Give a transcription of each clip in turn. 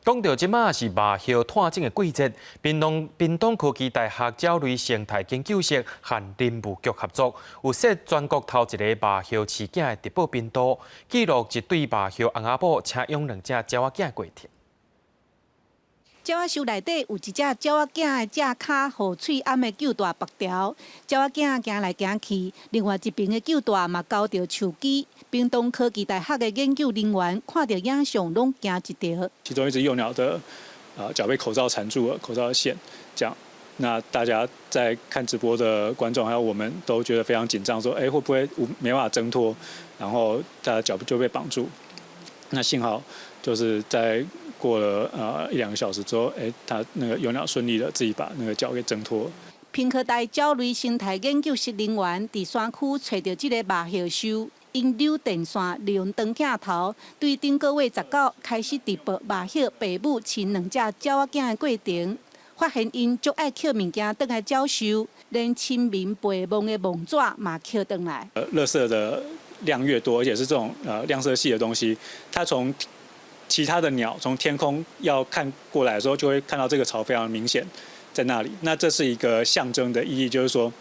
講到這馬是麻葉湠種的季節，屏東屏東科技大學鳥類生態研究室和林務局合作，有設全國頭一个麻葉飼囝的直播頻道，記錄一對麻葉翁仔某請養兩隻鳥仔囝的過程。鳥仔獸內底有一隻鳥仔囝的隻跤予喙罨的搝帶縛牢，鳥仔囝行來行去，另外一邊的搝帶嘛勾著樹枝。屏東科技大學的研究人員看著影像，攏驚一趒。其中一隻幼鳥的腳被口罩纏住了，口罩的線，這樣，那大家在看直播的觀眾還有我們都覺得非常緊張，說，欸，會不會沒辦法掙脫，然後他的腳就被綁住。那幸好就是在過了一兩個小時之後，欸，他那個幼鳥順利的自己把那個腳給掙脫。屏科大鳥類生態研究室人員佇山區揣著這个麻葉獸，𪜶扭電線，利用長鏡頭，對頂個月19開始直播麻葉爸母飼兩隻鳥仔囝的過程，發現𪜶足愛抾物件轉來鳥獸，連親民陪墓的墓紙嘛抾轉來。垃圾的量越多，而且是這種亮色系的東西，它從其他的鳥從天空要看過來的時候，就會看到這個巢非常明顯在那裡。那這是一個象徵的意義，就是說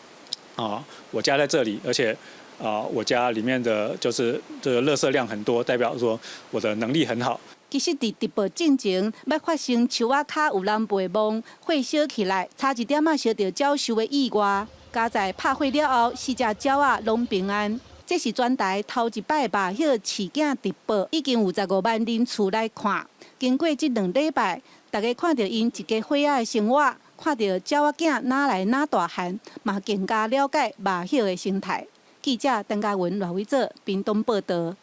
啊，我家在這裡，而且啊，我家裡面的就是這個垃圾量很多，代表說我的能力很好。其實，佇直播進前，捌發生樹仔跤有人陪墓，火燒起來，差一點仔燒著鳥獸的意外。佳哉拍火了後，四隻鳥仔攏平安。這是全台頭一擺麻葉飼囝直播，已經有15萬人次來看。經過這兩禮拜，大家看著𪜶一家伙仔的生活，看著鳥仔囝哪來哪大漢，嘛更加了解麻葉的生態。記者鄧家文、賴偉哲，屏東報導。